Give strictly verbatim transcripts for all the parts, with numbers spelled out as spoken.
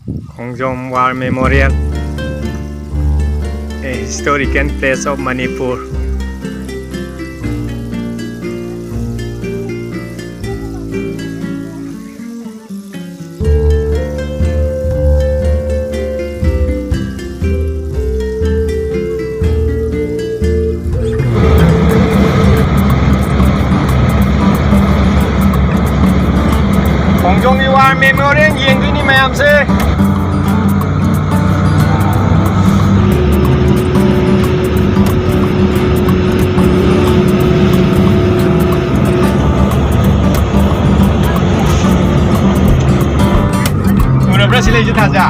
Khongjom War Memorial, a historical place of Manipur. ꯈꯣꯡꯖꯣꯝꯒꯤ War Memorial ꯌꯦꯡꯗꯣꯏꯅꯤ ꯃꯌꯥꯝꯁꯦ꯫ ꯎꯔꯕ꯭ꯔꯥ ꯁꯤ ꯂꯩꯁꯦ, ꯊꯥꯖ?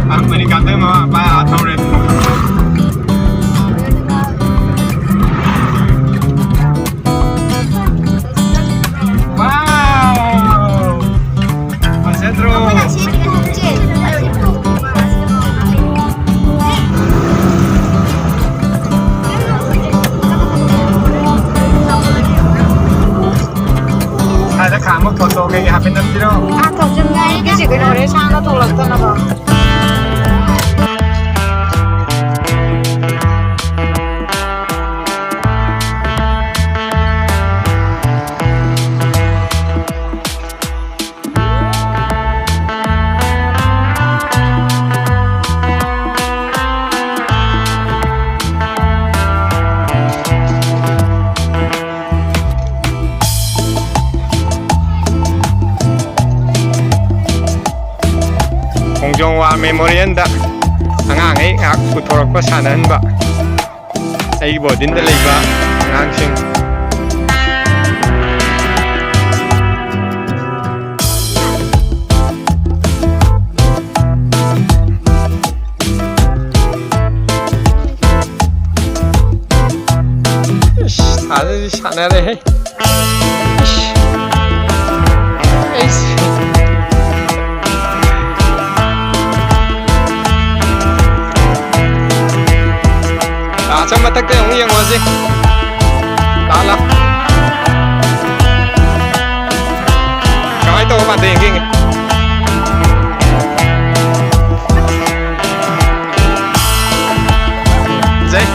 ꯑꯍꯥꯟꯕꯅꯤ ꯀꯥꯞꯇꯣꯏ ꯃꯃꯥ ꯃꯄꯥ ꯑꯥ ꯊꯧꯔꯦ꯫ Wow! ꯐꯖꯗ꯭ꯔꯣ? ꯁ꯭ꯋꯥꯏꯗ ꯈꯥꯝꯃ ꯐꯣꯇꯣ ꯀꯩꯀꯩ ꯍꯥꯞꯐꯦꯠ ꯅꯝꯁꯤꯔꯣ? ꯊꯣꯛꯆꯤꯟ ꯉꯥꯏꯒꯤꯁꯤ ꯀꯩꯅꯣ, ꯍꯣꯔꯦꯟ ꯁꯥꯡꯅ ꯊꯣꯛꯂꯛꯇꯅꯕ꯫ ꯈꯣꯡꯖꯣꯝ ꯋꯥꯔ ꯃꯦꯃꯣꯔꯤꯌꯦꯜꯗ ꯑꯉꯥꯡꯈꯩ ꯉꯥꯏꯍꯥꯛ ꯄꯨꯊꯣꯔꯛꯄ ꯁꯥꯟꯅꯍꯟꯕ꯫ ꯑꯩꯒꯤ ꯕꯣꯔꯗꯤꯡꯗ ꯂꯩꯕ ꯑꯉꯥꯡꯁꯤꯡ꯫ ꯏꯁ, ꯁꯥꯟꯅꯔꯦꯍꯦ꯫ ꯏꯁ꯫ ꯏꯁ꯫ ꯑꯥ, ꯁꯣꯝ ꯃꯊꯛꯇ ꯑꯃꯨꯛ ꯌꯦꯡꯉꯨꯔꯁꯤ꯫ ꯂꯥꯛꯑꯣ, ꯂꯥꯛꯑꯣ꯫ ꯄꯥꯟꯗ ꯌꯦꯡꯒꯦ, ꯌꯦꯡꯒꯦ꯫ ꯐꯖꯩ꯫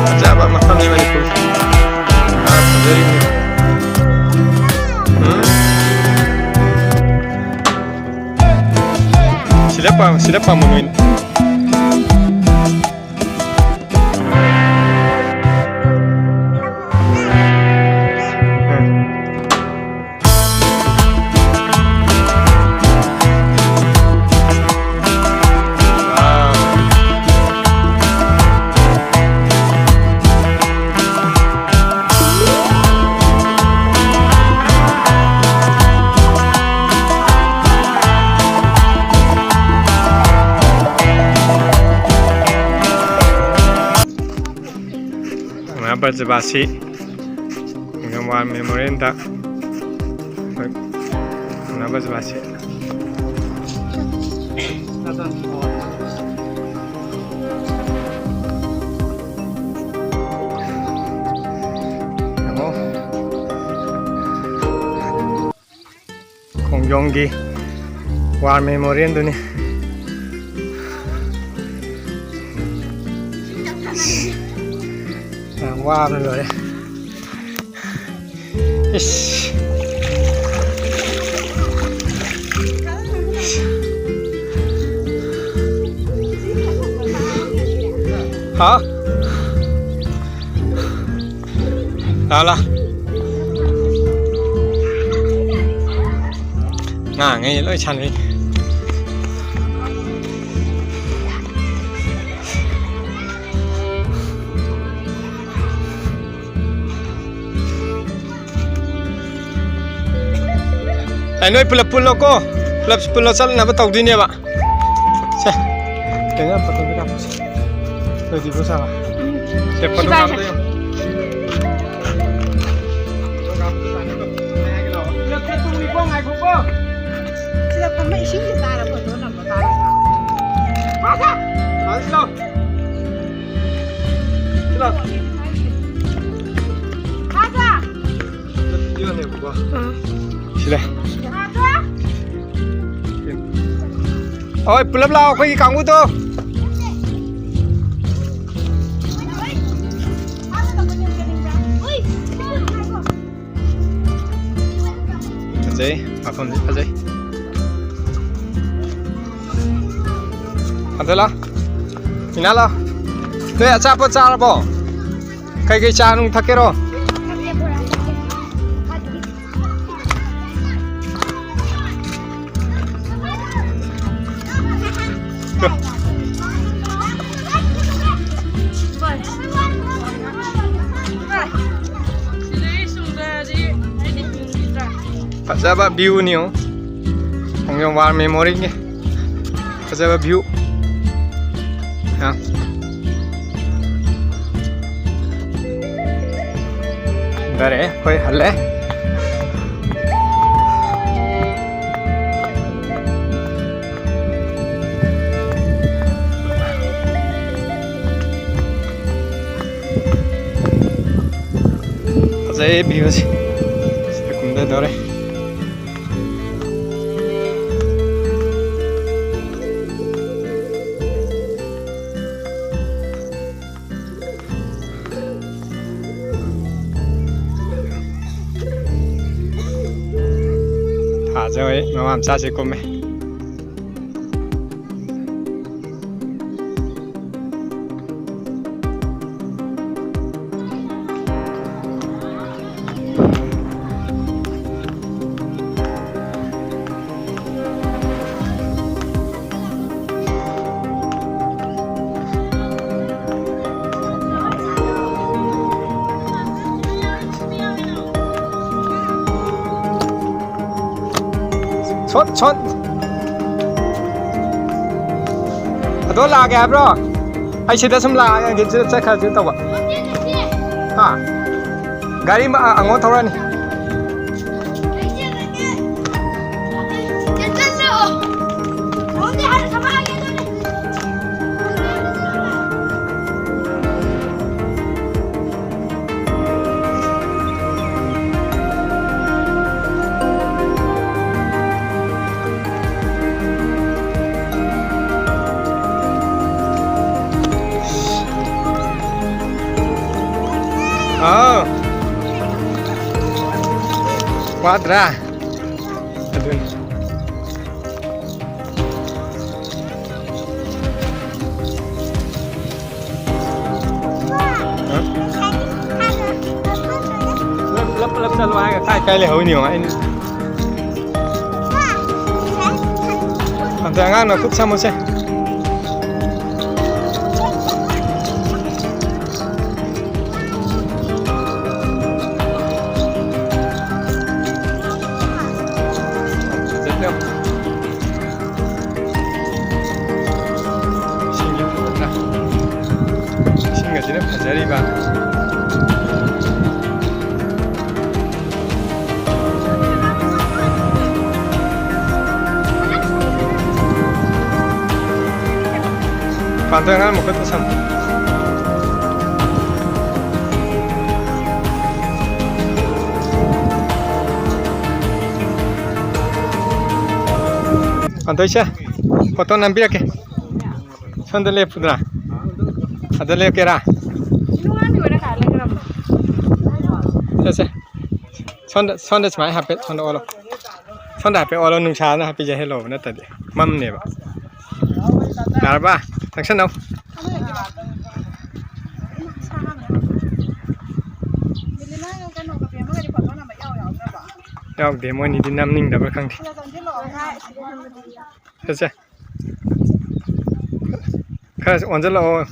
ꯐꯖꯕ ꯃꯐꯝꯅꯤ ꯃꯅꯤꯄꯨꯔ꯫ ꯑꯥ, ꯐꯖꯔꯤꯅꯤ꯫ ꯎꯝ꯫ ꯁꯤꯗ ꯄꯥꯝ-, ꯁꯤꯗ ꯄꯥꯝꯕ ꯅꯣꯏꯅ꯫ ꯃꯌꯥꯝ ꯄ꯭ꯔꯖꯕꯥꯁꯤ ꯋꯥꯔ ꯃꯦꯃꯣꯔꯤꯌꯦꯜꯗ ꯑꯩꯈꯣꯏ ꯃꯌꯥꯝ ꯄ꯭ꯔꯖꯕꯥꯁꯤ꯫ ꯌꯦꯡꯉꯣ꯫ ꯈꯣꯡꯖꯣꯝꯒꯤ ꯋꯥꯔ ꯃꯦꯃꯣꯔꯤꯌꯦꯜꯗꯨꯅꯤ꯫ ꯌꯥꯝ ꯋꯥꯕꯅ ꯂꯣꯏꯔꯦ꯫ ꯏꯁ꯫ ꯍꯥ? ꯂꯥ, ꯂꯥ꯫ ꯉꯥꯡꯉꯩ ꯂꯣꯏ ꯁꯥꯟꯅꯩ꯫ ꯑꯩ ꯅꯣꯏ ꯄꯨꯂꯞ ꯄꯨꯜꯂꯣꯀꯣ, ꯄꯨꯂꯞ ꯄꯨꯜꯂ ꯆꯠꯅꯕ ꯇꯧꯗꯣꯏꯅꯦꯕ꯫ ꯁꯦ, ꯀꯩꯅꯣ ꯐꯣꯇꯣꯗ ꯀꯥꯞꯄꯁꯦ꯫ ꯂꯣꯏꯗ꯭ꯔꯤꯕꯣ ꯁꯥꯕ? ꯁꯦ, ꯐꯣꯇꯣ ꯁꯤꯗ ꯀꯥꯞꯄꯗ ꯌꯦꯡꯉꯣ꯫ ꯁꯤꯗ ꯐꯝꯃ ꯏꯁꯤꯡꯁꯦ ꯇꯥꯔ ꯐꯣꯇꯣ ꯅꯝꯕ ꯇꯥꯔꯦ꯫ ꯃꯥꯁꯦ! ꯃꯥꯁꯦ ꯂꯥꯎ꯫ ꯁꯤꯗ꯫ ꯍꯣꯏ, ꯄꯨꯂꯞ ꯂꯥꯛꯑꯣ, ꯑꯩꯈꯣꯏꯒꯤ ꯀꯥꯡꯕꯨꯗꯣ꯫ ꯐꯖꯩ, ꯃꯐꯝꯁꯤ ꯐꯖꯩ꯫ ꯑꯗ ꯂꯥ, ꯃꯤꯅꯥ ꯂꯥ, ꯅꯣꯏ ꯑꯆꯥꯄꯣꯠ ꯆꯥꯔꯕꯣ? ꯀꯩꯀꯩ ꯆꯥ ꯅꯨꯡ ꯊꯛꯀꯦꯔꯣ? ꯐꯖꯕ ꯚ꯭ꯌꯨꯅꯤ꯫ ꯈꯣꯡꯖꯣꯝ ꯋꯥꯔ ꯃꯦꯃꯣꯔꯤꯌꯦꯜꯒꯤ ꯐꯖꯕ ꯚ꯭ꯌꯨ꯫ ꯑ꯫ ꯐꯔꯦ, ꯑꯩꯈꯣꯏ ꯍꯜꯂꯦ꯫ ꯐꯖꯩ ꯚ꯭ꯌꯨꯁꯦ꯫ ꯁꯤꯗ ꯀꯨꯝꯊꯗꯧꯔꯦ꯫ ꯊꯥꯖ ꯍꯣꯏ ꯃꯃꯥ ꯃꯆꯥꯁꯦ ꯀꯨꯝꯃꯦ꯫ ꯁꯣꯠ, ꯁꯣꯠ꯫ ꯑꯗꯣ ꯂꯥꯛꯑꯒꯦ ꯍꯥꯏꯕ꯭ꯔꯣ? ꯑꯩ ꯁꯤꯗ ꯁꯨꯝ ꯂꯥꯛꯑꯒꯦ, ꯁꯤꯗ ꯆꯠꯈ꯭ꯔꯁꯤ ꯇꯧꯕ꯫ ꯍꯥ? ꯒꯥꯔꯤ ꯑꯃ, ꯑꯉꯣꯟ ꯊꯧꯔꯛꯑꯅꯤ꯫ ꯑꯥꯎ꯫ ꯋꯥꯗ꯭ꯔꯥ? ꯑꯗꯨꯅꯤ꯫ ꯍꯥ? ꯄꯨꯂꯞ, ꯄꯨꯂꯞ, ꯄꯨꯂꯞ ꯆꯠꯂꯣ ꯍꯥꯏꯔꯒ ꯀꯥꯏ ꯀꯥꯏ ꯂꯩꯍꯧꯔꯤꯅꯣ ꯌꯦꯡꯉꯣ꯫ ꯑꯩꯅ ꯑꯝꯇ ꯑꯉꯥꯡꯅ ꯈꯨꯠ ꯁꯝꯃꯨꯁꯦ꯫ ꯏꯁꯤꯡꯁꯤ ꯐꯖꯅ, ꯏꯁꯤꯡ ꯑꯁꯤꯅ ꯐꯖꯔꯤꯕ꯫ ꯄꯥꯟꯊꯣꯏ ꯑꯉꯥꯡ ꯃꯈꯨꯠꯇ ꯁꯝꯃꯨ꯫ ꯄꯥꯟꯊꯣꯏꯁꯦ, ꯐꯣꯇꯣ ꯅꯝꯕꯤꯔꯛꯀꯦ꯫ ꯁꯣꯝꯗ ꯂꯦꯞꯄꯨꯗ꯭ꯔꯥ? ꯑꯗ ꯂꯦꯞꯀꯦꯔꯥ? ꯁꯦ, ꯁꯦ꯫ ꯁꯣꯝꯗ, ꯁꯣꯝꯗ ꯁꯨꯃꯥꯏꯅ ꯍꯥꯏꯐꯦꯠ ꯁꯣꯝꯗ ꯑꯣꯜꯂꯣ꯫ ꯁꯣꯝꯗ ꯍꯥꯏꯐꯦꯠ ꯑꯣꯜꯂꯣ, ꯅꯨꯡꯁꯥꯅ ꯍꯥꯏꯐꯦꯠ ꯌꯩꯍꯜꯂꯣꯕ, ꯅꯠꯇ꯭ꯔꯗꯤ ꯃꯝꯅꯦꯕ꯫ ꯌꯥꯔꯕ? ꯅꯛꯁꯟꯅꯧ꯫ ꯌꯥꯎꯗꯦ, ꯃꯣꯏꯅꯤꯗꯤ ꯅꯝꯅꯤꯡꯗꯕ꯭ꯔꯥ ꯈꯪꯗꯦ꯫ ꯁꯦ, ꯁꯦ꯫ ꯈꯔ ꯑꯣꯟꯁꯤꯜꯂꯛꯑꯣ꯫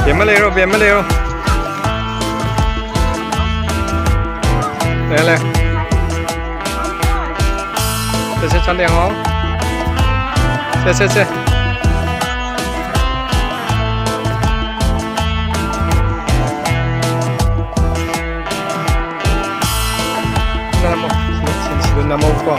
ꯕꯦꯝꯃ ꯂꯩꯔꯣ, ꯕꯦꯝꯃ ꯂꯩꯔꯣ꯫ ꯂꯩꯔꯦ, ꯂꯩꯔꯦ꯫ ꯁꯦ, ꯁꯦ, ꯁꯣꯝꯗ ꯌꯦꯡꯉꯣ꯫ ꯁꯦ, ꯁꯦ, ꯁꯦ꯫ ꯁꯤꯗ ꯅꯝꯃꯣ꯫ ꯁꯤꯗ, ꯁꯤꯗ, ꯁꯤꯗ ꯅꯝꯃꯣꯀꯣ꯫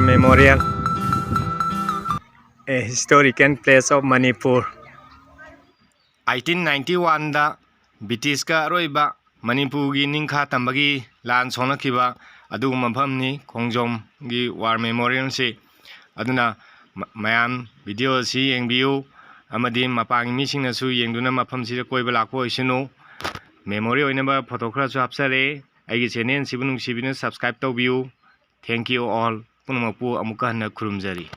Memorial, a historical place of Manipur. Eighteen ninety ꯋꯥꯟꯗ ꯕ꯭ꯔꯤꯇꯤꯁꯀ ꯑꯔꯣꯏꯕ ꯃꯅꯤꯄꯨꯔꯒꯤ ꯅꯤꯡꯈꯥ ꯇꯝꯕꯒꯤ ꯂꯥꯟ ꯁꯣꯛꯅꯈꯤꯕ ꯑꯗꯨꯒꯨꯝꯕ ꯃꯐꯝꯅꯤ ꯈꯣꯡꯖꯣꯝꯒꯤ ꯋꯥꯔ ꯃꯦꯃꯣꯔꯤꯌꯦꯜꯁꯤ꯫ ꯑꯗꯨꯅ ꯃ-, ꯃꯌꯥꯝ ꯚꯤꯗꯤꯑꯣ ꯑꯁꯤ ꯌꯦꯡꯕꯤꯌꯨ ꯑꯃꯗꯤ ꯃꯄꯥꯟꯒꯤ ꯃꯤꯁꯤꯡꯅꯁꯨ ꯌꯦꯡꯗꯨꯅ ꯃꯐꯝꯁꯤꯗ ꯀꯣꯏꯕ ꯂꯥꯛꯄ ꯑꯣꯏꯁꯅꯨ꯫ ꯃꯦꯃꯣꯔꯤ ꯑꯣꯏꯅꯕ ꯐꯣꯇꯣ ꯈꯔꯁꯨ ꯍꯥꯞꯆꯔꯦ꯫ ꯑꯩꯒꯤ ꯆꯦꯅꯦꯜꯁꯤꯕꯨ ꯅꯨꯡꯁꯤꯕꯤꯅ subscribe ꯇꯧꯕꯤꯌꯨ꯫ Thank you all꯫ ꯄꯨꯝꯅꯃꯛꯄꯨ ꯑꯃꯨꯛꯀ ꯍꯟꯅ ꯈꯨꯔꯨꯝꯖꯔꯤ꯫